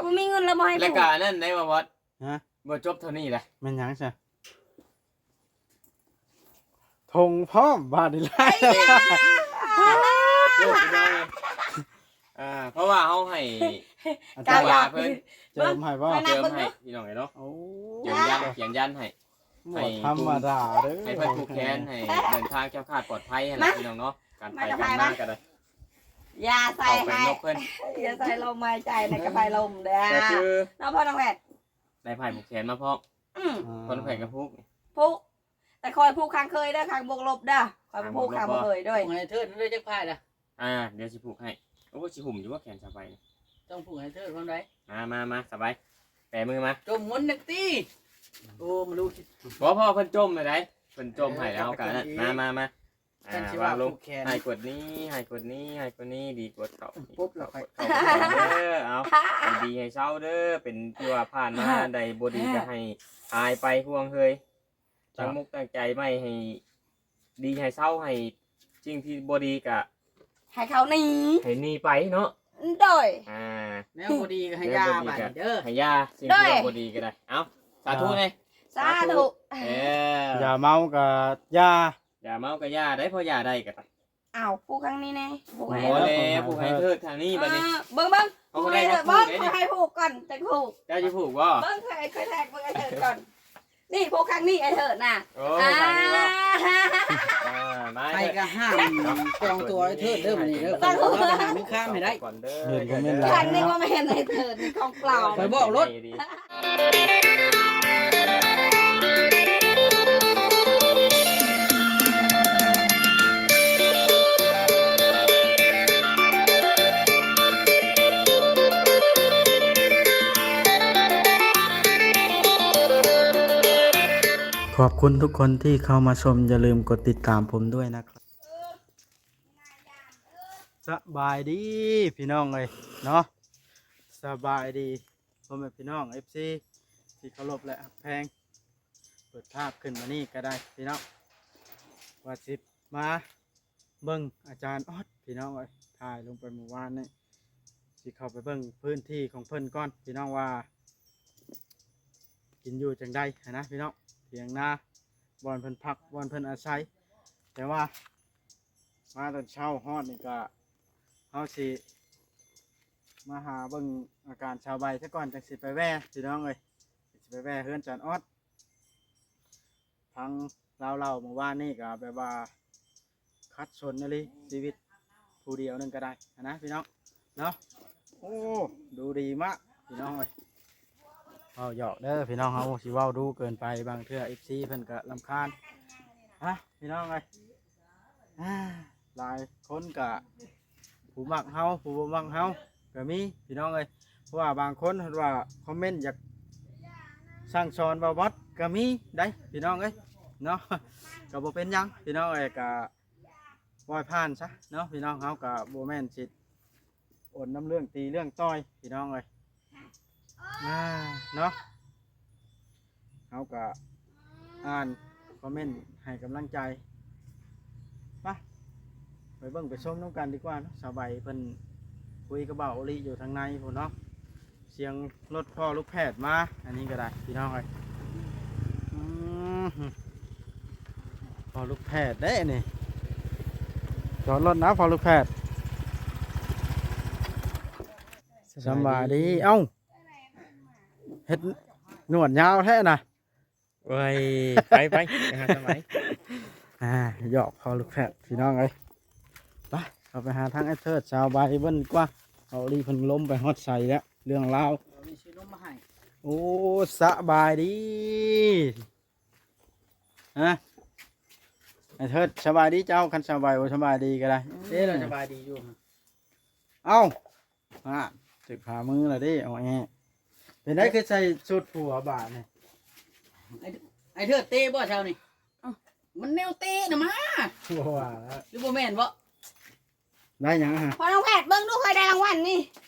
ບໍ່ມີເງິນແລ້ວບໍ່ໃຫ້ ແລ້ວກໍອັນນັ້ນໄດ້ບໍ່ບອດ? ຮະ? ບໍ່ຈົບເທົ່ານີ້ລະ ແມ່ນຫຍັງຊະ? ຖົງພ້ອມບາດນີ້ລະ ໂອ້ຍ ພີ່ນ້ອງເອີຍ ອ່າ ເພາະວ່າເຮົາໃຫ້ ອາຈານ ເພິ່ນເຈີມໃຫ້ບໍ່? ເຈີມໃຫ້ພີ່ນ້ອງເອີຍເນາະ ໂອ້ ຂຽນຢັນ ຂຽນຢັນໃຫ້ ບໍ່ທຳມະດາເດີ ໃຫ້ເພິ່ນຜູກແຂນ ໃຫ້ເດີນທາງແຄ້ວຄາດປອດໄພຫັ້ນແຫຼະ ພີ່ນ້ອງເນາະ ການໄປການມາກໍໄດ້ ຢ່າໃສ່ໃຫ້ ຢ່າໃສ່ລົມຫາຍໃຈໃນກະໄພລົມເດີ ກໍຄື ເນາະ ພໍ່ນ້ອງແພດ ໄດ້ໄພຜູກແຂນມາພ້ອມ ອືມ ພໍ່ນ້ອງແພດກໍຜູກ ຜູກ ແຕ່ຂ້ອຍຜູກຂ້າງເຄີຍເດີ ຂ້າງບົກລົບເດີ ຂ້ອຍບໍ່ຜູກຂ້າງບໍ່ເຄີຍເດີ ຜູກໃຫ້ເທີດເດີ ຈັກພາຍລະ ອ່າ ດຽວຊິຜູກໃຫ້ ໂອ້ ຊິຫຸ້ມຢູ່ບໍ່ແຂນສະບາຍນີ້ ຕ້ອງຜູກໃຫ້ເທີດພ້ອມໃດ ມາ ມາ ມາ ສະບາຍ ແປມືມາ ຈົມງົນນັກຕີ ໂອ້ ມາລູກ ບໍ່ພໍເພິ່ນຈົມໃຫ້ໄດ ເພິ່ນຈົມໃຫ້ແລ້ວເຮົາກໍນັ້ນ ມາ ມາ ມາ ອ່າ ວາງລົງ ໃຫ້ກວດນີ້ ໃຫ້ກວດນີ້ ໃຫ້ກວດນີ້ ດີກວດເຂົ້າ ປຸບແລ້ວ ເຂົ້າ ເຂົ້າ ເອີ ເອົາ ໃຫ້ດີໃຫ້ເຊົາເດີ ເປັນທີ່ວ່າຜ່ານມາອັນໃດບໍ່ດີກໍໃຫ້ຫາຍໄປ ຫ່ວງເຫີຍ ຕັ້ງມຸກຕັ້ງໃຈໃໝ່ ໃຫ້ດີໃຫ້ເຊົາ ໃຫ້ສິ່ງທີ່ບໍ່ດີກະໃຫ້ເຂົາໜີ ໃຫ້ໜີໄປເນາະ ໂດຍ ອ່າ ແນວບໍ່ດີກໍໃຫ້ຢ່າ ແນວບໍ່ດີກໍບາດນີ້ເດີ ໃຫ້ຢ່າ ສິ່ງທີ່ວ່າບໍ່ດີກໍໄດ້ ເອົາ ສາທຸແດ່ ສາທຸ ເອີ ຢ່າເມົາກໍຢ່າ ຢ່າເມົາກໍຢ່າໄດ໋ ເພາະຢ່າໄດ້ກໍໄດ້ ອ້າວ ຜູກຂ້າງນີ້ແດ່ ຜູກໃຫ້ ບໍ່ແລ້ວ ຜູກໃຫ້ເທີດຂ້າງນີ້ບາດນີ້ ເອີ ເບິ່ງໆ ເອົາ ຜູກໃຫ້ເທີດ ເບິ່ງ ຜູກໃຫ້ຜູກກ່ອນ ຈັ່ງຜູກ ເຈົ້າຊິຜູກບໍ່? ເບິ່ງ ຂ້ອຍ ຂ້ອຍແທກເບິ່ງໃຫ້ເທີດກ່ອນ ນີ້ ຜູກຂ້າງນີ້ ໄອ້ເທີດນະ ໂອ້ ອ່າ ຂ້າງນີ້ບໍ່? ອ່າ ມາ ໃຜກໍຫ້າມຈອງຕົວໄອ້ເທີດເດີ ມື້ນີ້ເດີ ຕ້ອງຫາມີຄາມໃຫ້ໄດ້ ເຫັນຄອມເມັນຫຼາຍ ຂ້າງນີ້ບໍ່ແມ່ນໄອ້ເທີດ ນີ້ຂອງປອມ ຂ້ອຍບອກໂລດ ຂອບຄຸນທຸກຄົນທີ່ເຂົ້າມາຊົມ ຢ່າລືມກົດຕິດຕາມຜົມດ້ວຍນະ ສະບາຍດີພີ່ນ້ອງເອີຍເນາະ ສະບາຍດີພໍ່ແມ່ພີ່ນ້ອງ ເອັຟຊີ ທີ່ເຄົາລົບ ແລະ ຮັກແພງ ເປີດພາບຂຶ້ນມານີ້ກໍໄດ້ພີ່ນ້ອງ ວ່າຊິມາເບິ່ງອາຈານອອດພີ່ນ້ອງເອີຍ ຖ່າຍລົງໄປມື້ວານນີ້ ຊິເຂົ້າໄປເບິ່ງພື້ນທີ່ຂອງເພິ່ນກ່ອນພີ່ນ້ອງ ວ່າກິນຢູ່ຈັ່ງໃດຫັ້ນນະພີ່ນ້ອງ ຖຽງນາ ບ່ອນເພິ່ນພັກ ບ່ອນເພິ່ນອາໄສ ແຕ່ວ່າ ມາຕອນເຊົ້າຮອດນີ້ກໍ ເຮົາຊິມາຫາເບິ່ງອາການສາວໃບຊະກ່ອນ ຈັ່ງຊິໄປແວ່ພີ່ນ້ອງເອີຍ ຊິໄປແວ່ເຮືອນຈານອອດ ຟັງລາວເລົ່າມື້ວານນີ້ກໍແບບວ່າຂັດສົນອີ່ຫຼີ ຊີວິດຜູ້ດຽວໜຶ່ງກໍໄດ້ຫັ້ນນະພີ່ນ້ອງເນາະ ໂອ້ ດູດີມາກພີ່ນ້ອງເອີຍ ເວົ້າຫຍອກເດີພີ່ນ້ອງ ເຮົາຊິເວົ້າດູເກີນໄປ ບາງເທື່ອເອັຟຊີເພິ່ນກໍລຳຄານ ຮະ ພີ່ນ້ອງເອີຍ ອ່າ ຫຼາຍຄົນກະ ຜູ້ມັກເຮົາ ຜູ້ບໍ່ມັກເຮົາກະມີພີ່ນ້ອງເອີຍ ເພາະວ່າບາງຄົນເພິ່ນວ່າຄອມເມັນຢາກສັ່ງສອນບ່າວບອດກະມີໄດ໋ພີ່ນ້ອງເອີຍເນາະ ກະບໍ່ເປັນຫຍັງພີ່ນ້ອງເອີຍ ກະປ່ອຍຜ່ານຊະເນາະ ພີ່ນ້ອງເຮົາກະບໍ່ແມ່ນຊິ ໂອນນຳເລື່ອງຕີເລື່ອງຕ່ອຍພີ່ນ້ອງເອີຍ ອ່າ ເນາະ ເຮົາກະອ່ານຄອມເມັນໃຫ້ກຳລັງໃຈ ໄປ ໄປເບິ່ງໄປຊົມນຳກັນດີກວ່າເນາະ ສາວໃບເພິ່ນຄຸຍກັບບ່າວໂອລິຢູ່ທາງໃນພຸ້ນເນາະ ສຽງລົດພໍ່ລູກແພດມາ ອັນນີ້ກໍໄດ້ພີ່ນ້ອງເອີຍ ອືມ ພໍ່ລູກແພດເດ້ນີ້ ຈອດລົດນະພໍ່ລູກແພດ ສະບາຍດີ ສະບາຍດີ ເອົ້າ ເຮັດໜວດຍາວແທ້ນະ ໂອ້ຍ ໄປ ໄປ ໄປຫາສະໄໝ ອ່າ ຫຍອກພໍ່ລູກແພດພີ່ນ້ອງເອີຍ ໄປ ເຮົາໄປຫາທາງໄອ້ເທີດ ສາວໃບເບິ່ງດີກວ່າ ເອົາລີເພິ່ນລົມໄປຮອດໃສແລ້ວ ເລື່ອງລາວ ເອົາລີຊິລົມມາໃຫ້ ໂອ້ ສະບາຍດີ ຮະ ໄອ້ເທີດ ສະບາຍດີເຈົ້າ ຄັນສະບາຍ ບໍ່ສະບາຍດີກໍໄດ້ ເດ້ ລາວສະບາຍດີຢູ່ ເອົ້າ ຮະ ຖືກຂາມືລະເດ້ ເອົາແອ ເປັນໄດ ຄືໃສ່ຊຸດຜົວບາດນີ້ ໄອ້ ໄອ້ເທີດເຕະບໍ່ເຊົ້ານີ້ ເອົ້າ ມັນແນວເຕະນະມາ ບໍ່ວ່າລະ ຫຼືບໍ່ແມ່ນບໍ່ ໄດ້ຫຍັງຫະ ພໍ່ນ້ອງແພດ ເບິ່ງດູ ຂ້ອຍໄດ້ລາງວັນນີ້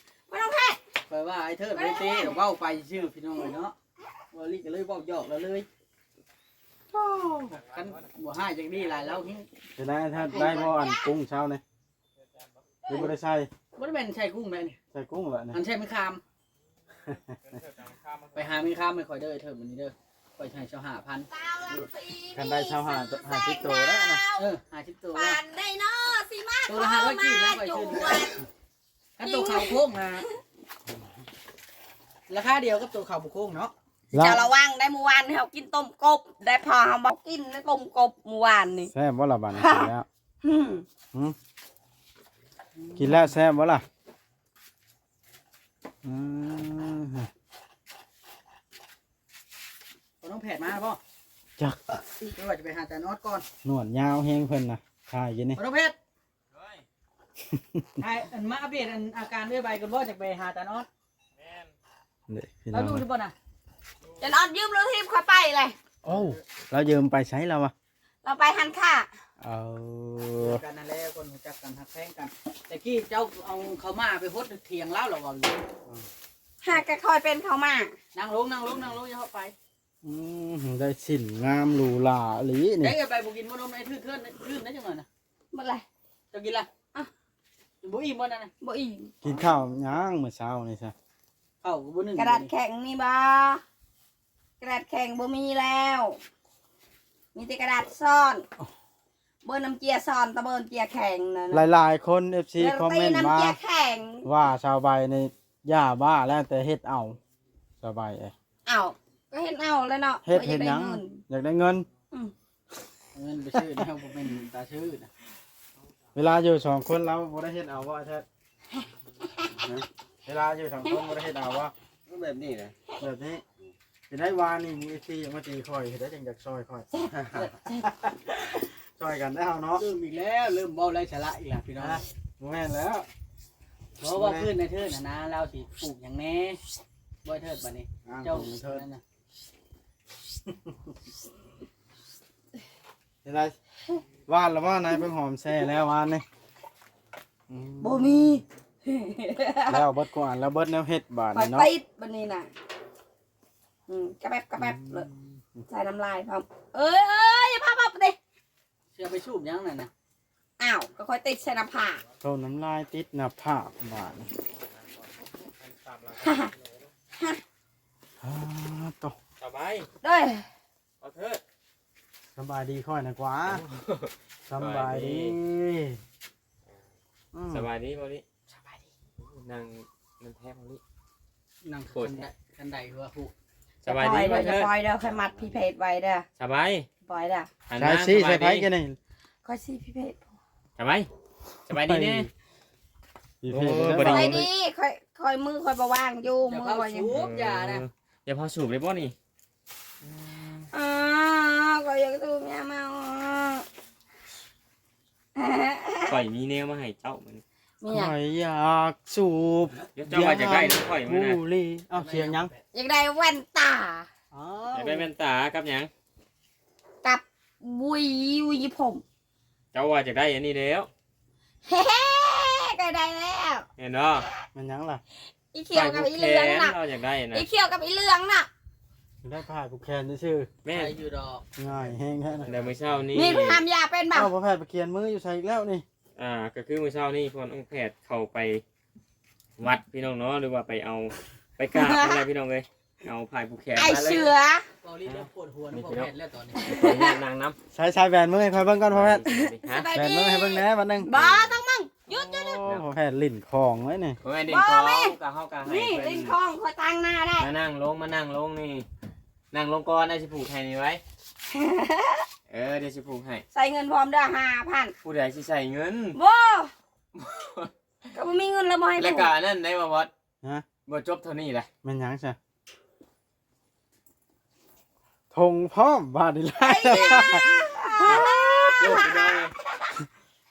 ພໍ່ນ້ອງແພດ ຂ້ອຍວ່າໄອ້ເທີດໄດ້ເຕະ ເວົ້າໄປຊື່ພີ່ນ້ອງເອີຍເນາະ ເວົ້າລີກໍເລີຍເວົ້າຫຍອກລາວເລີຍ ໂອ້ ຄັນບໍ່ຮ້າຍຈັ່ງນີ້ຫຼາຍລາວແຮງ ເປັນໄດ ໄອ້ເທີດ ໄດ້ບໍ່ອັນກຸ້ງເຊົ້ານີ້ ຫຼືບໍ່ໄດ້ໃສ່ ບໍ່ໄດ້ແມ່ນໃສ່ກຸ້ງໃດນີ້ ໃສ່ກຸ້ງລະນີ້ ອັນໃສ່ມະຂາມ ໄປຫາແມ່ຄ້າມໃຫ້ຂ້ອຍເດີ ເທີບມື້ນີ້ເດີ ຂ້ອຍໃຫ້ຊາວຫ້າພັນ. ຄັນໄດ້ຊາວຫ້າ ຫ້າສິບໂຕແລ້ວນະ. ເອີ ຫ້າສິບໂຕ ປານໃດເນາະ ຊິມາ ໂຕລະຫ້າຮ້ອຍກີບນະ ຂ້ອຍຊື້. ຄັນໂຕເຂົ້າໂຄ້ງນະ ລາຄາດຽວກັບໂຕເຂົ້າບໍ່ໂຄ້ງເນາະ. ເຈົ້າລະວັງໄດ້ ມື້ວານນີ້ເຮົາກິນຕົ້ມກົບໄດ້ ພໍເຮົາບໍ່ກິນນະ ຕົ້ມກົບມື້ວານນີ້. ແຊບບໍ່ລະບາດນີ້ ກິນແລ້ວ? ຫືມ ຫືມ ກິນແລ້ວແຊບບໍ່ລະ? ອືມ ພໍ່ນ້ອງແພດມາບໍ່? ຈັກ ຫຼືວ່າຈະໄປຫາຈານອອດກ່ອນ? ໜວດຍາວແຮງເພິ່ນນະ ຖ່າຍຢູ່ນີ້ ພໍ່ນ້ອງແພດ. ໂດຍ ໃຫ້ອັນມາອັບເດດອັນອາການເອື້ອຍໃບກ່ອນບໍ່ ຈະໄປຫາຕານອອດ. ແມ່ນ ເດ້ ພີ່ນ້ອງ ລາວຢູ່ຫຼືບໍ່ນະ? ຕານອອດຢືມລົດຖີບຂ້ອຍໄປເລີຍ. ໂອ້ ລາວຢືມໄປໃສລາວວະ? ລາວໄປຮ້ານຄ້າ. ເອີ ເຈີກັນນັ້ນແຫຼະ ຄົນຮູ້ຈັກກັນຮັກແພງກັນ. ແຕ່ກີ້ເຈົ້າເອົາເຂົ້າໝາກໄປຫົດຖຽງລາວ ລາວເວົ້າຢູ່. ຫາກະຂ້ອຍເປັນເຂົ້າໝາກ. ນັ່ງລົງ ນັ່ງລົງ ນັ່ງລົງ ຢ່າເຂົ້າໄປ. ອືມ ໄດ້ສິນງາມຫຼູຫຼາອີ່ຫຼີນີ້. ໄດ້ໄປບໍ່ກິນບໍ່ນົມ ໄອ້ຖືກເທື່ອນ ຕື່ມໄດ້ຈັກໜ່ອຍນະ. ໝົດລະ ເຈົ້າກິນລະ? ອ່ະ ບໍ່ອີ່ມບໍ່ນັ້ນນະ? ບໍ່ອີ່ມ. ກິນເຂົ້າຫຍັງມື້ເຊົ້ານີ້ຊະ? ເຂົ້າກໍບໍ່ໜຶ້ງ. ກະດາດແຂງມີບໍ່? ກະດາດແຂງບໍ່ມີແລ້ວ ມີແຕ່ກະດາດຊ້ອນ. ເບິ່ງນ້ຳເຈ້ຍຊ້ອນ ຕະເບິ່ງເຈ້ຍແຂງນັ້ນນະ. ຫຼາຍໆຄົນ ເອັຟຊີ ຄອມເມັນມາວ່າສາວໃບນີ້ຢາບ້າແລ້ວ ແຕ່ເຮັດເອົາ ສາວໃບເອີຍ. ເອົ້າ ກໍເຮັດເອົາແຫຼະເນາະ ເຮັດ ເຮັດຫຍັງ? ຢາກໄດ້ເງິນ. ອືມ ເງິນໄປຊື້ແນວບໍ່ແມ່ນຕາຊື້ນະ. ເວລາຢູ່ສອງຄົນລາວບໍ່ໄດ້ເຮັດເອົາບໍ່ ອ້າຍເທີດ? ຮະ? ເວລາຢູ່ສອງຄົນບໍ່ໄດ້ເຮັດເອົາບໍ່? ກໍແບບນີ້ແຫຼະ ແບບນີ້. ເປັນໄດ້ວານີ້ມີເອັຟຊີມາຕີຂ້ອຍ ເຮັດໄດ້ຈັ່ງຢາກຊ່ອຍຂ້ອຍ ຊ່ອຍກັນໄດ້ເຮົາເນາະ. ເລີ່ມອີກແລ້ວ ເລີ່ມເວົ້າໄຮ້ສາລະອີກແລ້ວພີ່ນ້ອງ. ຮະ? ບໍ່ແມ່ນແລ້ວ ບໍ່ ວ່າພື້ນໃນເທີດຫັ້ນນະ ລາວຊິປູກຫຍັງແດ່ ບໍ່ເທີດ ບາດນີ້ ອ້າງ ເຈົ້າ ຂອງເທີດ ນັ້ນນະ. ເຮັດໄດ້ ຫວ່ານແລ້ວບໍ່ ນາຍເບິ່ງຫອມແຊ່ແລ້ວຫວ່ານນີ້? ອືມ ບໍ່ມີ ແລ້ວເບິດກວ່າ ແລ້ວເບິດແນວເຮັດບາດນີ້ເນາະ ໄປຕິດບາດນີ້ນະ. ອືມ ກະແປັບກະແປັບເລີຍ ອືມ ໃສ່ນ້ຳລາຍພ້ອມ. ເອີຍ ເອີຍ ຢ່າພາເວົ້າປານນີ້ ຊິເອົາໄປສູບຫຍັງນັ້ນນະ? ອ້າວ ກໍຂ້ອຍຕິດໃສ່ໜ້າຜາກ ເອົານ້ຳລາຍຕິດໜ້າຜາກບາດນີ້. ອາ ໂຕ ສະບາຍ ເດີ ເອົາເທີດ ສະບາຍດີຂ້ອຍນະກວ່າ. ໂອ້ ສະບາຍດີ ສະບາຍດີ ອືມ ສະບາຍດີ ເບົາລີ ສະບາຍດີ. ນັ່ງ ນັ່ງແທບເບົາລີ ນັ່ງ ໂອ້ຍ ຄັນໃດ ຄັນໃດຄືວ່າຮູ້. ສະບາຍດີ ຢ່າປ່ອຍເດີ ຢ່າປ່ອຍເດີ ຂ້ອຍມັດພີ່ເພດໄວ້ເດີ. ສະບາຍ ປ່ອຍເດີ ຫັນມາ ໃສ່ຊີ້ ສະບາຍດີ ໃສ່ໃຜກັນນີ້? ຂ້ອຍຊີ້ພີ່ເພດ. ສະບາຍ ສະບາຍດີແດ່ ພີ່ເພດ. ໂອ້ ເດີ ສະບາຍດີ ຂ້ອຍ ຂ້ອຍ ມືຂ້ອຍບໍ່ວ່າງຢູ່ ມືຂ້ອຍຍັງ ຢ່າພາສູບ ຢ່ານະ ເອີ ຢ່າພາສູບໄດ້ບໍ່ນີ້? ອືມ ອໍ ຂ້ອຍຢາກສູບຢາເມົາ. ຂ້ອຍມີແນວມາໃຫ້ເຈົ້າມື້ນີ້. ມີຫຍັງ? ຂ້ອຍຢາກສູບ ເຈົ້າວ່າຢາກໄດ້ນຳຂ້ອຍມື້ນະ ບຸຫຼີ່. ເອົ້າ ສຽງຫຍັງ? ຢາກໄດ້ແວ່ນຕາ. ອ້າວ ຢາກໄດ້ແວ່ນຕາກັບຫຍັງ? ກັບຫວີ ຫວີຜົມ. ເຈົ້າວ່າຢາກໄດ້ອັນນີ້ແລ້ວ ເຮ ກໍໄດ້ແລ້ວ ເຫັນບໍ່? ແມ່ນຫຍັງລະ? ອີຂຽວກັບອີເຫຼືອງນະ ເຮົາຢາກໄດ້ນະ ອີຂຽວກັບອີເຫຼືອງນະ. ໄດ້ຜ້າຜູກແຂນຊື່ໆ ແມ່ນ ໃສ່ຢູ່ດອກ ງ່າຍແຮງແທ້ນະ. ແລ້ວມື້ເຊົ້ານີ້ ນີ້ພະຍາມຢາເປັນບໍ່? ເອົ້າ ພໍ່ແພດໄປຂຽນມືຢູ່ໃສອີກແລ້ວນີ້? ອ່າ ກໍຄືມື້ເຊົ້ານີ້ ພໍ່ນ້ອງແພດເຂົ້າໄປວັດພີ່ນ້ອງເນາະ ຫຼືວ່າໄປເອົາ ໄປກາບນັ້ນແຫຼະພີ່ນ້ອງເອີຍ. ເອົາຜ້າຜູກແຂນ ໄອ້ເສືອ ເບົາລີເລີ່ມປວດຫົວນຳພໍ່ແພດແລ້ວຕອນນີ້. ຂໍອະນຸຍາດນັ່ງນຳ. ໃສ່ ໃສ່ແຫວນມືໃຫ້ຂ້ອຍເບິ່ງກ່ອນພໍ່ແພດ. ຮະ? ສະບາຍດີ ແຫວນມືໃຫ້ເບິ່ງແດ່ບາດໜຶ່ງ. ບໍ່ ຕ້ອງເບິ່ງ ຢຸດ ຢຸດ ໂອ້ ພໍ່ແພດຫຼິ້ນຂອງເລີຍນີ້. ບໍ່ແມ່ນຫຼິ້ນຂອງ ກໍເຮົາກໍໃຫ້ ນີ້ຫຼິ້ນຂອງ ຂ້ອຍຕັ້ງໜ້າໄດ້. ມານັ່ງລົງ ມານັ່ງລົງນີ້ ນັ່ງລົງກ່ອນ ອ້າຍຊິຜູກໃຫ້ນີ້ໄວ້. ເອີ ດຽວຊິຜູກໃຫ້. ໃສ່ເງິນພ້ອມເດີ ຫ້າພັນ. ຜູ້ໃດຊິໃສ່ເງິນ? ບໍ່ ກໍບໍ່ມີເງິນແລ້ວບໍ່ໃຫ້ຜູກ. ແລ້ວກໍອັນນັ້ນໄດ້ບໍ່ບອດ? ຮະ? ບໍ່ຈົບເທົ່ານີ້ລະ. ແມ່ນຫຍັງຊະ? ຖົງພ້ອມບາດນີ້ລະ.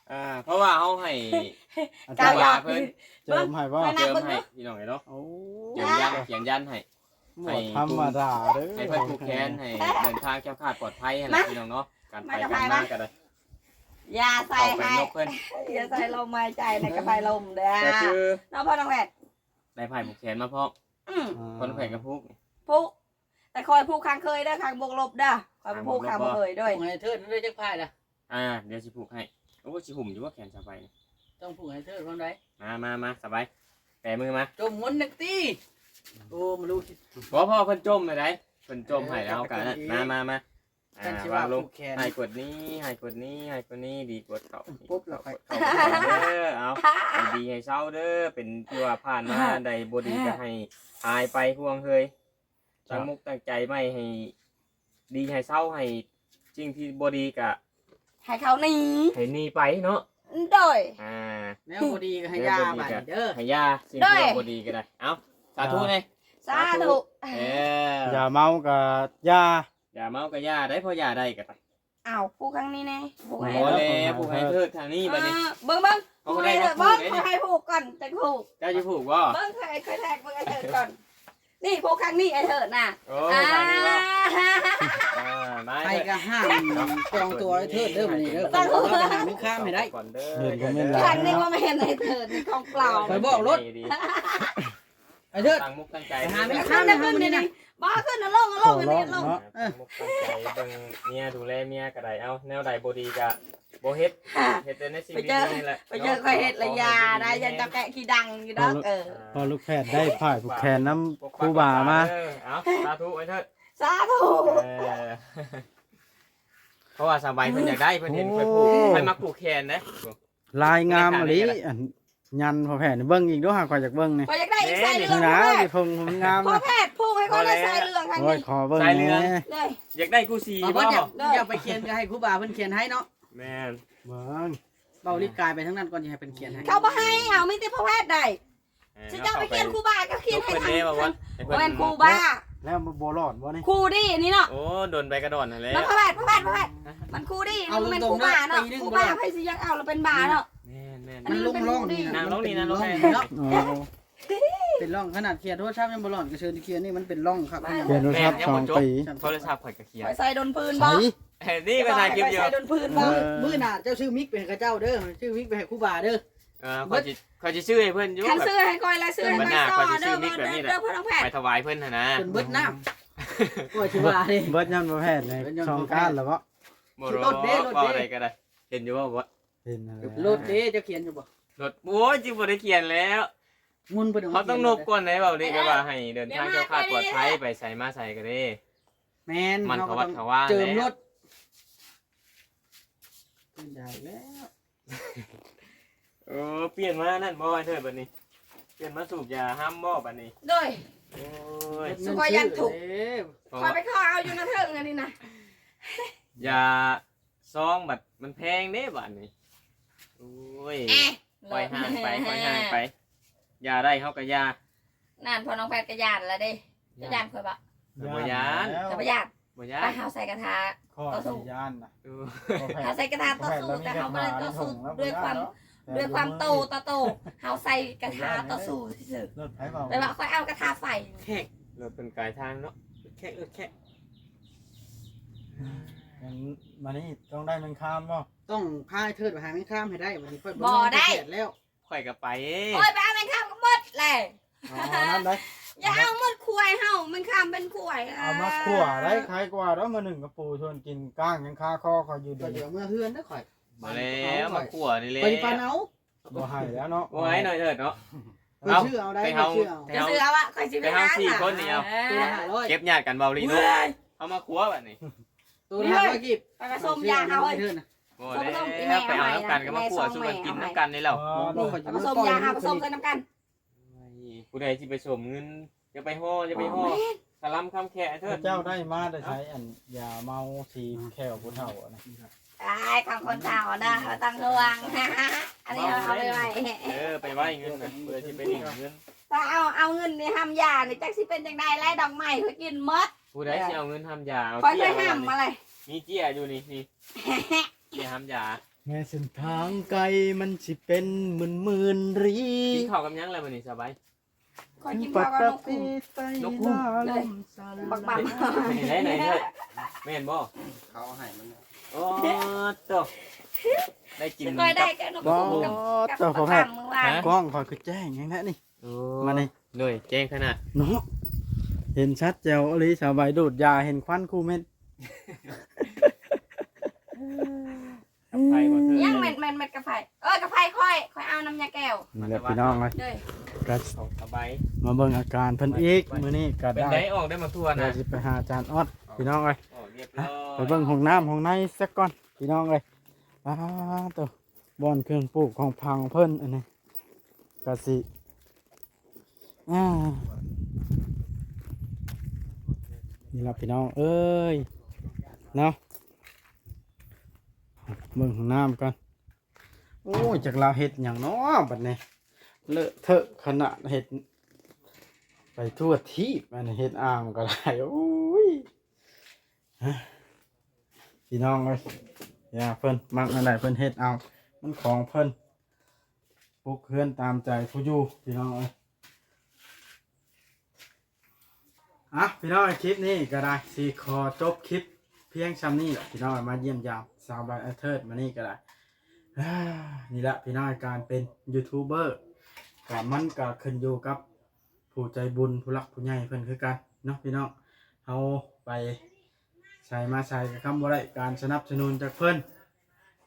ເອີ ເພາະວ່າເຮົາໃຫ້ ອາຈານ ເພິ່ນເຈີມໃຫ້ບໍ່? ເຈີມໃຫ້ພີ່ນ້ອງເອີຍເນາະ. ໂອ້ ເຈີມຢັນ ຂຽນຢັນໃຫ້ ບໍ່ທຳມະດາເດີ ໃຫ້ເພິ່ນຜູກແຂນ ໃຫ້ເດີນທາງແຄ້ວຄາດປອດໄພຫັ້ນແຫຼະ ພີ່ນ້ອງເນາະ. ການໄປການມາກໍໄດ້ ຢ່າໃສ່ໃຫ້ ຢ່າໃສ່ລົມຫາຍໃຈໃນກະໄພລົມເດີ ກໍຄື ເນາະ ພໍ່ນ້ອງແພດ ໄດ້ຜ້າຜູກແຂນມາພ້ອມ. ອືມ ພໍ່ນ້ອງແພດກໍຜູກ ຜູກ ແຕ່ຂ້ອຍຜູກຂ້າງເຄີຍເດີ ຂ້າງບວກລົບເດີ ຂ້ອຍບໍ່ຜູກຂ້າງບໍ່ເຄີຍເດີ. ໃຫ້ເທີດເດີ ຈັກພາຍລະ. ອ່າ ດຽວຊິຜູກໃຫ້. ໂອ້ ຊິຫຸ້ມຢູ່ບໍ່ແຂນສະບາຍນີ້? ຕ້ອງຜູກໃຫ້ເທີດພ້ອມໃດ. ມາ ມາ ມາ ສະບາຍ ແປມືມາ. ຈົມຫົວໜຶ່ງຕີ. ໂອ້ ໂອ້ ມາລູກ ບໍ່ພໍ ເພິ່ນຈົ່ມໃຫ້ໄດ໋ ເພິ່ນຈົ່ມໃຫ້ ເອີ ເຮົາກໍ ເອົາກັນ ມາ ມາ ມາ ອ່າ ຄັນຊິວ່າ ວາງລົງ ຜູກແຂນ ໃຫ້ກວດນີ້ ໃຫ້ກວດນີ້ ໃຫ້ກວດນີ້ ດີກວດເຂົ້າ ປຸບແລ້ວ ກວດເຂົ້າ ເດີ ເອົາ ໃຫ້ດີໃຫ້ເຊົາເດີ ເປັນທີ່ວ່າຜ່ານມາ ອັນໃດບໍ່ດີກໍໃຫ້ຫາຍໄປ ພວກເຮີຍ ຕັ້ງມຸກຕັ້ງໃຈໃໝ່ ໃຫ້ດີໃຫ້ເຊົາ ໃຫ້ສິ່ງທີ່ບໍ່ດີກະໃຫ້ເຂົາໜີ ໃຫ້ໜີໄປເນາະ ໂດຍ ອ່າ ແນວບໍ່ດີກໍໃຫ້ຢ່າ ແນວບໍ່ດີກໍບາດນີ້ເດີ ໃຫ້ຢ່າ ສິ່ງທີ່ວ່າບໍ່ດີກໍໄດ້ ເອົາ ສາທຸແດ່ ສາທຸ ເອີ ຢ່າເມົາກໍຢ່າ ຢ່າເມົາກໍຢ່າໄດ໋ ພໍຢ່າໄດ້ກໍໄດ້ ອ້າວ ຜູກຂ້າງນີ້ແດ່ ຜູກໃຫ້ ພໍແລ້ວ ຜູກໃຫ້ເທີດຂ້າງນີ້ບາດນີ້ ເອີ ເບິ່ງໆ ຜູກໃຫ້ເທີດ ເບິ່ງ ຂ້ອຍໃຫ້ຜູກກ່ອນ ຈັກຜູກ ເຈົ້າຊິຜູກບໍ່ ເບິ່ງ ຂ້ອຍ ຂ້ອຍແທກເບິ່ງໃຫ້ເທີດກ່ອນ ນີ້ ຜູກຂ້າງນີ້ ໄອ້ເທີດນະ ໂອ້ ອ່າ ຂ້າງນີ້ບໍ່ ອ່າ ມາ ໃຜກໍຫ້າມຈອງຕົວໄອ້ເທີດເດີ ມື້ນີ້ເດີ ຕ້ອງຫາແມ່ຄ້າມໃຫ້ໄດ້ ເຫັນຄອມເມັນຫຼາຍ ຂ້າງນີ້ບໍ່ແມ່ນໄອ້ເທີດ ນີ້ຂອງປອມ ຂ້ອຍບອກໂລດ ໄອ້ເທີດ ຕັ້ງມຸກຕັ້ງໃຈ ໄປຫາແມ່ຄ້າມໃຫ້ເຮົາມື້ນີ້ນະ ບໍ່ ຂຶ້ນ ເອົາລົງ ເອົາລົງ ອັນນີ້ ເອົາລົງ ເນາະ ເອີ ຕັ້ງໃຈເບິ່ງເມຍ ດູແລເມຍກໍໄດ້ ເອົາ ແນວໃດບໍ່ດີກໍ ບໍ່ເຮັດ ເຮັດແຕ່ໃນສິ່ງດີໆນີ້ແຫຼະ ໄປເຈີຂ້ອຍເຮັດລະຢ່າໄດ໋ ຢ້ານເຈົ້າແກະຂີ້ດັງຢູ່ດອກ ເອີ ພໍລູກແພດໄດ້ຜ້າຜູກແຂນນຳຄູບາມາ ເອີ ເອົາ ສາທຸໄອ້ເທີດ ສາທຸ ເອີ ເພາະວ່າສາວໃບເພິ່ນຢາກໄດ້ ເພິ່ນເຫັນຂ້ອຍຜູກ ຂ້ອຍມັກຜູກແຂນເດ້ ລາຍງາມອີ່ຫຼີ ອັນ ຍັນພໍ່ແພດນີ້ ເບິ່ງອີກດູຫາ ຂ້ອຍຢາກເບິ່ງນີ້ ຂ້ອຍຢາກໄດ້ອີກ ໃສ່ເລື່ອງ ນີ້ນະ ນີ້ ພີ່ນ້ອງ ຊິຜົງງາມ ພໍ່ແພດຜູກໃຫ້ຂ້ອຍໄດ້ ໃສ່ເລື່ອງ ໂອ້ຍ ຂໍເບິ່ງແດ່ ຢາກໄດ້ຄູ່ສີບໍ່ ຢາກໄປຂຽນກໍໃຫ້ຄູບາເພິ່ນຂຽນໃຫ້ເນາະ ແມ່ນ ເບິ່ງ ເບົາລິບກາຍໄປທາງນັ້ນກ່ອນ ຊິໃຫ້ເພິ່ນຂຽນໃຫ້ ເຂົາບໍ່ໃຫ້ ເຮົາມີແຕ່ພໍ່ແພດໄດ້ ເອີ ຊິເຈົ້າໄປຂຽນຄູບາກໍຂຽນໃຫ້ທາງ ບໍ່ແມ່ນຄູບາ ແລ້ວບໍ່ລອດບໍ່ນີ້ ຄູດີນີ້ເນາະ ໂອ້ ດົນໄປກະດອນຫັ້ນແຫຼະ ມັນພໍ່ແພດ ພໍ່ແພດ ພໍ່ແພດ ມັນຄູດີ ມັນບໍ່ແມ່ນຄູບາເນາະ ຄູບາໃຜຊິຢາກເອົາລະເປັນບາເນາະ ແມ່ນໆ ອັນນີ້ມັນເປັນຄູດີ ນັ່ງລົງນີ້ ນັ່ງລົງນີ້ເນາະ ເປັນຮ່ອງ ຂະໜາດຂຽນໂທລະສັບຍັງບໍ່ລອດ ກໍເຊີນຂຽນນີ້ ມັນເປັນຮ່ອງຄັກ ຂຽນໂທລະສັບສອງປີ ໂທລະສັບຂ້ອຍກໍຂຽນ ຂ້ອຍໃສ່ດົນພື້ນບໍ່ ນີ້ຂ້ອຍຖ່າຍຄລິບຢູ່ ໃສ່ດົນພື້ນບໍ່ ມື້ໜ້າເຈົ້າຊື້ມິກໄປໃຫ້ເຂົາເຈົ້າເດີ ຊື້ມິກໄປໃຫ້ຄູບາເດີ ເອີ ຂ້ອຍຊິ ຂ້ອຍຊິຊື້ໃຫ້ເພິ່ນຢູ່ ຄັນຊື້ໃຫ້ຂ້ອຍລະຊື້ໃຫ້ຂ້ອຍຕໍ່ເດີ ເດີ ເດີ ພໍ່ນ້ອງແພດ ໄປຖວາຍເພິ່ນຫັ້ນນະ ຈົນເບິດນ້ຳ ຂ້ອຍຊິວ່າເດ້ ເບິດຍ້ອນບໍ່ແພດໃນສອງກ້ານແລ້ວບໍ່ ບໍ່ ລົດເດ້ ລົດເດ້ ເວົ້າໄດ້ກໍໄດ້ ເຫັນຢູ່ບໍ່ ເຫັນ ລົດເດ້ ເຈົ້າຂຽນຢູ່ບໍ່ ລົດ ໂອ້ຍ ຈຶ່ງບໍ່ໄດ້ຂຽນແລ້ວ ງຸ່ນເພິ່ນ ເຮົາຕ້ອງນົບກ່ອນໄດ໋ ເວົ້ານີ້ ແບບວ່າໃຫ້ເດີນທາງແຄ້ວຄາດປອດໄພ ໄປໃສມາໃສກໍເດ້ ແມ່ນ ມັນຂະວັດຂະວາຍ ເຈີມລົດ ເປັນໄດ້ແລ້ວ ໂອ້ ປ່ຽນມານັ້ນບໍ່ ໄອ້ເທີດ ບັດນີ້ ປ່ຽນມາສູບຢາຮຳບໍ່ບັດນີ້ ໂດຍ ໂອ້ຍ ສຸກອາຍັນທຸກ ເດ້ ຂ້ອຍໄປຂໍເອົາຢູ່ນະເທິງອັນນີ້ນະ ຢາຊອງບັດມັນແພງເດ້ບັດນີ້ ໂອ້ຍ ແອະ ຄ່ອຍຫ່າງໄປ ຄ່ອຍຫ່າງໄປ ຢາໄດ້ເຮົາກໍຢາ ນັ້ນ ພໍ່ນ້ອງແພດກໍຢ້ານລະເດ້ ເຈົ້າຢ້ານຂ້ອຍບໍ່ ຂ້ອຍບໍ່ຢ້ານ ເຈົ້າບໍ່ຢ້ານ ບໍ່ຢ້ານ ໄປ ເຮົາໃສ່ກະທາຕໍ່ສູ້ ຢ້ານນະ ເອີ ເຮົາໃສ່ກະທາຕໍ່ສູ້ ແຕ່ເຮົາບໍ່ໄດ້ຕໍ່ສູ້ດ້ວຍຄວາມ ດ້ວຍຄວາມໂຕຕໍ່ໂຕ ເຮົາໃສ່ກະທາຕໍ່ສູ້ຊື່ໆ ແບບວ່າຂ້ອຍເອົາກະທາໄຟ ແຂກ ລົດເປັນກາຍທາງເນາະ ແຂກ ລົດແຂກ ມານີ້ຕ້ອງໄດ້ແມງຄາມບໍ່ ຕ້ອງພາໄອ້ເທີດໄປຫາແມງຄາມໃຫ້ໄດ້ ບັດນີ້ຂ້ອຍບໍ່ນອນແດດແລ້ວ ຂ້ອຍກໍໄປ ໂອ້ຍ ໄປເອົາແມງຄາມກໍໝົດແຫຼະ ອໍ ນັ້ນໄດ໋ ຢ່າເອົາໝົດຂວາຍເຮົາ ແມງຄາມເປັນຂວາຍ ເອົາມາຂົ້ວໄດ້ ຂາຍກວ່າດອກ ມື້ໜຶ່ງກະປູຊວນກິນກ້າງຍັງຄາຄໍຂ້ອຍຢູ່ ເດີ ເອົາເມືອເຮືອນເດີຂ້ອຍ ບໍ່ແລ້ວ ມາຂົ້ວນີ້ແຫຼະ ຂ້ອຍຊິປັ່ນເອົາ ບໍ່ໃຫ້ແລ້ວເນາະ ບໍ່ໃຫ້ໜ້ອຍເທີດເນາະ ເອົາ ຊື້ເອົາໄດ້ ໄປເຮົາ ຊື້ເອົາ ໄປເຮົາ ຊື້ເອົາ ຂ້ອຍຊິໄປຫາ ສີ່ຄົນນີ້ເອົາ ໂຕລະຫ້າຮ້ອຍ ເກັບຍາດກັນເບົາລີເນາະ ເຮົາມາຂົ້ວບັດນີ້ ໂຕລະຫ້າຮ້ອຍກີບ ປະສົມຢາເຮົາເອີຍ ບໍ່ແລ້ວ ໄປເອົານຳກັນກໍມາຂົ້ວສູ່ກັນກິນນຳກັນນີ້ແຫຼ້ວ ປະສົມຢາເຮົາປະສົມໃສ່ນຳກັນ ໂອ້ຍ ຜູ້ໃດຊິໄປສົມເງິນ ຢ່າໄປຫໍ່ ຢ່າໄປຫໍ່ ສະລຳຄຳແຂກເທີດ ເຈົ້າໄດ້ມາແຕ່ໃສ ອັນຢາເມົາສີແຂ້ວຜູ້ເຖົ້ານະ ອ້າຍ ຂອງຄົນເຖົ້າເດີ ບໍ່ຕ້ອງຫ່ວງ ອັນນີ້ເຮົາເອົາໄປໄວ້ ເອີ ໄປໄວ້ເງິນນະ ຜູ້ໃດຊິໄປຫຼິ້ນເງິນ ຖ້າເອົາ ເອົາເງິນນີ້ຫຳຢານີ້ ຈັກຊິເປັນຈັ່ງໃດແລະ ດອກໄມ້ຂ້ອຍກິນໝົດ ຜູ້ໃດຊິເອົາເງິນຫຳຢາ ເອົາ ຂ້ອຍເຄີຍຫຳມາເລີຍ ມີເຈ້ຍຢູ່ນີ້ ນີ້ ເຈ້ຍຫຳຢາ ແມ້ເສັ້ນທາງໄກມັນຊິເປັນໝື່ນໆລີ ກິນເຂົ້າກັບຫຍັງແລ້ວມື້ນີ້ສະບາຍ ຂ້ອຍກິນເຂົ້າກັບນົກຫູ ນົກຫູ ເລີຍ ບັກບຳ ເປັນຈັ່ງໃດນາຍເທີດ ແມ່ນບໍ່ ເຂົາເອົາໃຫ້ມັນ ໂອ້ ໂຕ ໄດ້ກິນ ຂ້ອຍໄດ້ກັບນົກຫູ ບໍ່ ກັບ ໂຕ ບັກບຳມື້ວານ ກ້ອງຂ້ອຍຄືແຈ້ງແຮງແທ້ນີ້ ໂອ້ ມານີ້ ໂດຍ ແຈ້ງຂະໜາດເນາະ ເຫັນຊັດແຈ່ວອີ່ຫຼີ ສາວໃບດູດຢາເຫັນຄວັນຄູ່ເມັດ ກາໄຟບໍ່ເທີດ ຍັງແມ່ນ ແມ່ນ ແມ່ນກາໄຟ ເອີ ກາໄຟຂ້ອຍ ຂ້ອຍເອົານຳຍາແກ້ວ ນີ້ແຫຼະພີ່ນ້ອງເອີຍ ໂດຍ ກະ ສອງສະບາຍ ມາເບິ່ງອາການເພິ່ນອີກ. ມື້ນີ້ກໍ ເປັນ ໄດ້ ໄດ້ອອກໄດ້ມາທົ່ວນະ ວ່າຊິໄປຫາອາຈານອອດ ພີ່ນ້ອງເອີຍ. ອອກຮຽບຮ້ອຍ ໄປເບິ່ງຫ້ອງນ້ຳຫ້ອງໃນສາກ່ອນ ພີ່ນ້ອງເອີຍ. ອ້າໂຕ ບ່ອນເຄື່ອງປູກຂອງຝັງເພິ່ນ ອັນນີ້ກະຊິ ອ່າ ນີ້ລະ ພີ່ນ້ອງເອີຍ ເນາະ. ເບິ່ງຫ້ອງນ້ຳກ່ອນ. ໂອ້ຍ ຈັກລາວເຮັດຫຍັງເນາະບັດນີ້ ເລາະເທາະຂະໜາດ ເຮັດໄປທົ່ວທີບ ອັນເຮັດອ່າງກໍໄດ້. ໂອ້ຍ ພີ່ນ້ອງເອີຍ ຢ່າ ເພິ່ນມັກອັນໃດເພິ່ນເຮັດເອົາ ມັນຂອງເພິ່ນ ປຸກເຮືອນຕາມໃຈຜູ້ຢູ່ ພີ່ນ້ອງເອີຍ. ອ່ະ ພີ່ນ້ອງ ຄລິບນີ້ກໍໄດ້ ຊິຂໍຈົບຄລິບພຽງຊ່ຳນີ້ແຫຼະ ພີ່ນ້ອງ. ມາຢ້ຽມຢາມສາວໃບອາເທີດມື້ນີ້ກໍໄດ້ ນີ້ລະ ພີ່ນ້ອງ ການເປັນຢູທູບເບີ ກໍມັນກໍຂຶ້ນຢູ່ກັບຜູ້ໃຈບຸນ ຜູ້ຫຼັກຜູ້ໃຫຍ່ເພິ່ນຄືກັນເນາະ ພີ່ນ້ອງ. ເຮົາໄປໃສມາໃສກໍຄຳບໍ່ໄດ້ການສະໜັບສະໜູນຈາກເພິ່ນ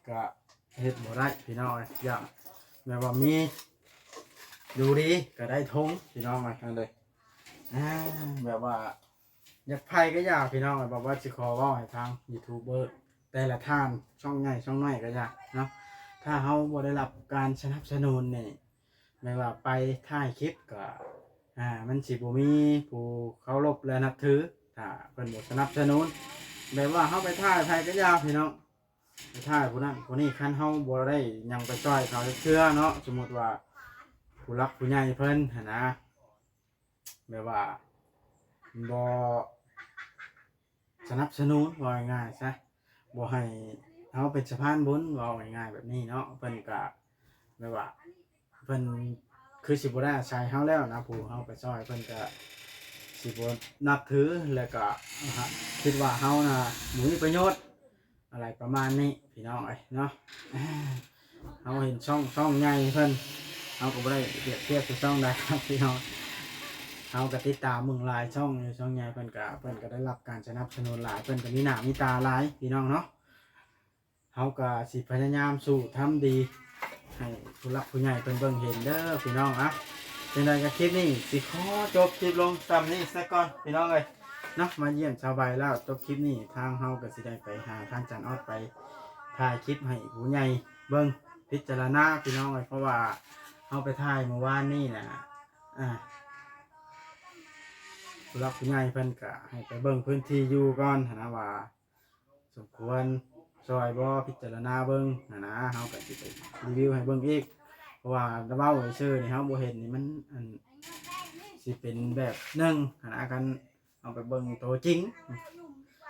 ກະເຮັດບໍ່ໄດ້ ພີ່ນ້ອງເອີຍ. ຢ່າງແບບວ່າມີຢູ່ດີກໍໄດ້ທົງ ພີ່ນ້ອງເອີຍ ນັ້ນເລີຍ. ອ່າ ແບບວ່າຢາກໃຜກໍຢ່າ ພີ່ນ້ອງເອີຍ ແບບວ່າຊິຂໍເວົ້າໃຫ້ທາງຢູທູບເບີແຕ່ລະທ່ານ ຊ່ອງໃຫຍ່ຊ່ອງນ້ອຍກໍຢ່າເນາະ ຖ້າເຮົາບໍ່ໄດ້ຮັບການສະໜັບສະໜູນນີ້ ແມ່ນວ່າໄປຖ່າຍຄລິບກໍ ອ່າ ມັນຊິບໍ່ມີຜູ້ເຄົາລົບ ແລະ ນັບຖື ຖ້າເພິ່ນບໍ່ສະໜັບສະໜູນ. ແບບວ່າເຮົາໄປຖ່າຍໃຜກໍຢ່າ ພີ່ນ້ອງ ໄປຖ່າຍຜູ້ນັ້ນຜູ້ນີ້ ຄັນເຮົາບໍ່ໄດ້ຫຍັງໄປຊ່ອຍເຂົາຈັກເທື່ອເນາະ, ສົມມຸດວ່າຜູ້ຫຼັກຜູ້ໃຫຍ່ເພິ່ນຫັ້ນນະ ແບບວ່າບໍ່ສະໜັບສະໜູນ ເວົ້າງ່າຍໆຊະ, ບໍ່ໃຫ້ເຮົາເປັນສະພານບຸນ ເວົ້າງ່າຍໆແບບນີ້ເນາະ, ເພິ່ນກະແບບວ່າ ເພິ່ນຄືຊິບໍ່ໄດ້ອາໄສເຮົາແລ້ວນະ, ຜູ້ເຮົາໄປຊ່ອຍເພິ່ນກະຊິບໍ່ນັບຖື ແລ້ວກະຄິດວ່າເຮົານະບໍ່ມີປະໂຫຍດ ອະໄລປະມານນີ້ ພີ່ນ້ອງເອີຍເນາະ. ເຮົາເຫັນຊ່ອງ ຊ່ອງໃຫຍ່ເພິ່ນ ເຮົາກໍບໍ່ໄດ້ປຽບທຽບໃສ່ຊ່ອງໃດ ພີ່ນ້ອງ, ເຮົາກໍຕິດຕາມເບິ່ງຫຼາຍຊ່ອງຢູ່, ຊ່ອງໃຫຍ່ເພິ່ນກະ ເພິ່ນກະໄດ້ຮັບການສະໜັບສະໜູນຫຼາຍ, ເພິ່ນກະມີໜ້າມີຕາຫຼາຍ ພີ່ນ້ອງເນາະ. ເຮົາກໍຊິພະຍາຍາມສູ້ທຳດີໃຫ້ຜູ້ຫຼັກຜູ້ໃຫຍ່ເພິ່ນເບິ່ງເຫັນເດີ ພີ່ນ້ອງ. ອະ ຈັ່ງໃດກໍຄລິບນີ້ຊິຂໍຈົບຄລິບລົງຊ່ຳນີ້ຊະກ່ອນ ພີ່ນ້ອງເອີຍເນາະ. ມາຢ້ຽມສາວໃບແລ້ວ ຈົບຄລິບນີ້ ທາງເຮົາກໍຊິໄດ້ໄປຫາທ່ານຈັນອອດ ໄປຖ່າຍຄລິບໃຫ້ຜູ້ໃຫຍ່ເບິ່ງ ພິຈາລະນາ ພີ່ນ້ອງເອີຍ, ເພາະວ່າເຮົາໄປຖ່າຍມື້ວານນີ້ນະ ອາ ຜູ້ຫຼັກຜູ້ໃຫຍ່ເພິ່ນກະໃຫ້ໄປເບິ່ງພື້ນທີ່ຢູ່ກ່ອນຫັ້ນນະ ວ່າ ສົມຄວນຊ່ອຍບໍ່ ພິຈາລະນາເບິ່ງຫັ້ນນະ, ເຮົາກໍຊິໄປຣີວິວໃຫ້ເບິ່ງອີກ ເພາະວ່າເວົ້າຊື່ໆນີ້ ເຮົາບໍ່ເຫັນນີ້ ມັນ ອັນ ຊິເປັນແບບໜຶ່ງຫັ້ນນະ, ຄັນເຮົາໄປເບິ່ງໂຕຈິງ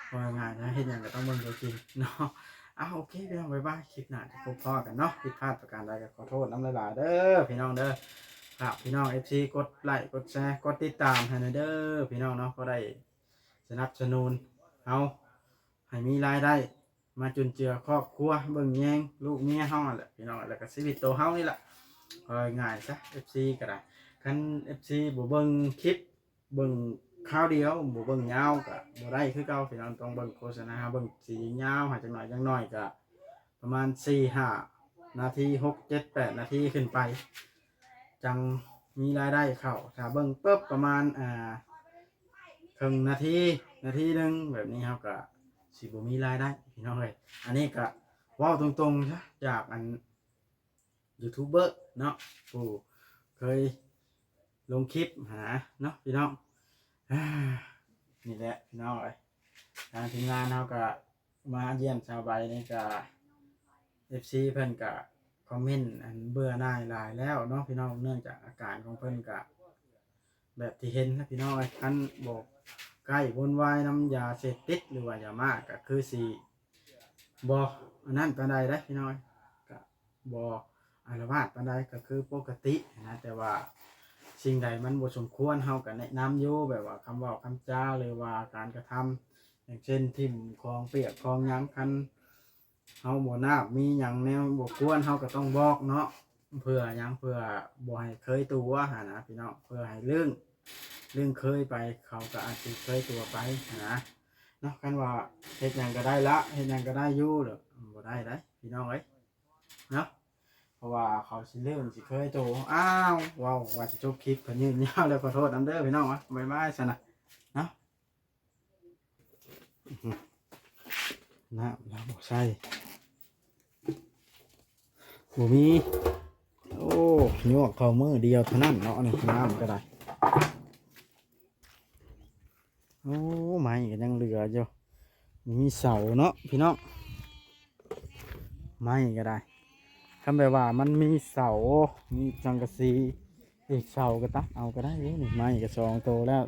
ເວົ້າງ່າຍໆນະ ເຮັດຫຍັງກໍຕ້ອງເບິ່ງໂຕຈິງເນາະ. ເອົາ ໂອເຄ ພີ່ນ້ອງ ບາຍບາຍ, ຄລິບໜ້າຈະພົບພໍ້ກັນເນາະ. ຜິດພາດປະການໃດກໍຂໍໂທດນຳຫຼາຍໆເດີ ພີ່ນ້ອງເດີ. ຝາກພີ່ນ້ອງເອັຟຊີກົດໄລ້ ກົດແຊ ກົດຕິດຕາມໃຫ້ແດ່ເດີ ພີ່ນ້ອງເນາະ, ພໍໄດ້ສະໜັບສະໜູນເຮົາ ໃຫ້ມີລາຍໄດ້ມາຈຸນເຈືອຄອບຄົວ ເບິ່ງແຍງລູກເມຍເຮົາຫັ້ນແຫຼະ ພີ່ນ້ອງ, ແລ້ວກໍຊີວິດໂຕເຮົານີ້ລະ ເວົ້າງ່າຍໆຊະ ເອັຟຊີກໍໄດ້. ຄັນເອັຟຊີບໍ່ເບິ່ງຄລິບ ເບິ່ງຄາວດຽວ ບໍ່ເບິ່ງຍາວກໍບໍ່ໄດ້ຄືເກົ່າ ພີ່ນ້ອງ, ຕ້ອງເບິ່ງໂຄສະນາ ເບິ່ງຊິຍາວໆ ໃຫ້ຈັກໜ້ອຍ ຢ່າງໜ້ອຍກໍປະມານສີ່ຫ້ານາທີ ຫົກ ເຈັດ ແປດນາທີຂຶ້ນໄປ ຈັ່ງມີລາຍໄດ້ເຂົ້າ. ຖ້າເບິ່ງປຶບປະມານ ອ່າ ເຄິ່ງນາທີ ນາທີໜຶ່ງ ແບບນີ້ເຮົາກະຊິບໍ່ມີລາຍໄດ້ ພີ່ນ້ອງເອີຍ. ອັນນີ້ກະເວົ້າຕົງໆຊະ ຈາກອັນຢູທູບເບີເນາະ ຜູ້ເຄີຍລົງຄລິບຫັ້ນນະເນາະ ພີ່ນ້ອງ. ນີ້ແຫຼະ ພີ່ນ້ອງເອີຍ ທາງທີມງານເຮົາກະ ມາຢ້ຽມສາວໃບນີ້ກະ ເອັຟຊີເພິ່ນກະຄອມເມັນອັນເບື່ອໜ່າຍຫຼາຍແລ້ວເນາະ ພີ່ນ້ອງ, ເນື່ອງຈາກອາການຂອງເພິ່ນກະແບບທີ່ເຫັນນະ ພີ່ນ້ອງເອີຍ. ຄັນບໍ່ໃກ້ວຸ່ນວາຍນຳຢາເສບຕິດ ຫຼືວ່າຢາມ້າ ກະຄືຊິບໍ່ອັນນັ້ນປານໃດເດ້ ພີ່ນ້ອງເອີຍ, ກະ ບໍ່ອາລະວາດປານໃດ ກໍຄືປົກກະຕິນະ, ແຕ່ວ່າສິ່ງໃດມັນບໍ່ສົມຄວນ ເຮົາກໍແນະນຳຢູ່ ແບບວ່າຄຳເວົ້າຄຳຈາ ຫຼືວ່າການກະທຳ ຢ່າງເຊັ່ນ ຖິ້ມຂອງປຽກຂອງຫຍັງ, ຄັນເຮົາບໍ່ນາບ ມີຫຍັງແນວບໍ່ຄວນ ເຮົາກໍຕ້ອງບອກເນາະ. ເພື່ອຫຍັງ? ເພື່ອບໍ່ໃຫ້ເຄີຍຕົວະຫັ້ນນະ ພີ່ນ້ອງ, ເພື່ອໃຫ້ລຶ້ງ ລຶ້ງເຄີຍໄປ ເຂົາກໍອາດຊິເຄີຍຕົວະໄປຫັ້ນນະເນາະ. ຄັນວ່າເຮັດຫຍັງກໍໄດ້ລະ ເຮັດຫຍັງກໍໄດ້ຢູ່ ແລ້ວບໍ່ໄດ້ໃດ໋ ພີ່ນ້ອງເອີຍ. ເນາະ. ເພາະວ່າເຂົາຊິເລີ່ມຊິເຄີຍໂຕ. ອ້າວ ເວົ້າວ່າຊິຈົບຄລິບ ເພິ່ນຍືດຍາວແລ້ວ ຂໍໂທດນຳເດີພີ່ນ້ອງ. ບາຍບາຍຊັ້ນນະເນາະ. ນ້ຳລາວບໍ່ໃສ່ ບໍ່ມີ. ໂອ້ ຍວກເຂົ້າມື້ດຽວເທົ່ານັ້ນເນາະ ນີ້ນ້ຳກໍໄດ້. ໂອ້ ໄມ້ກໍຍັງເຫຼືອຢູ່ ມີເສົາເນາະພີ່ນ້ອງ. ໄມ້ກໍໄດ້ ຄັນແບບວ່າມັນມີເສົາ ມີສັງກະສີ ອີກເສົາກໍຕັດເອົາກໍໄດ້ເດ້ນີ້. ໄມ້ກໍສອງໂຕແລ້ວ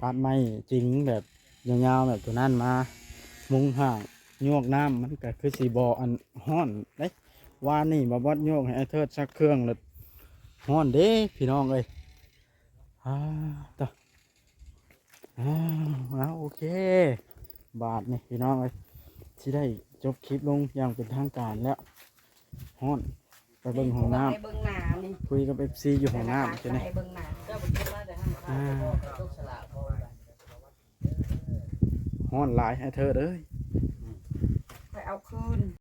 ຕັດໄມ້ຈິງແບບຍາວໆ ແບບຕົວນັ້ນມາມຸງຫ້າງ ຍວກນ້ຳ ມັນກໍຄືຊິບໍ່ອັນຮ້ອນເດ້. ວານນີ້ບ່າວບອດຍວກໃຫ້ອ້າຍເທີດຊັກເຄື່ອງ ແລ້ວຮ້ອນເດ້ພີ່ນ້ອງເອີຍ. ອ່າ ຕະ ອ້າວ ເອົາ ໂອເຄ ບາດນີ້ພີ່ນ້ອງເອີຍ ຊິໄດ້ຈົບຄລິບລົງຢ່າງເປັນທາງການແລ້ວ. ຮ້ອນ ໄປເບິ່ງຫ້ອງນ້ຳ ໄປເບິ່ງໜ້ານີ້ ຄຸຍກັບເອັຟຊີຢູ່ຫ້ອງນ້ຳ ແຕ່ລະຄາ ຈັ່ງໃດ ໃຫ້ເບິ່ງໜ້າ. ອ່າ ຮ້ອນຫຼາຍອ້າຍເທີດເອີຍ.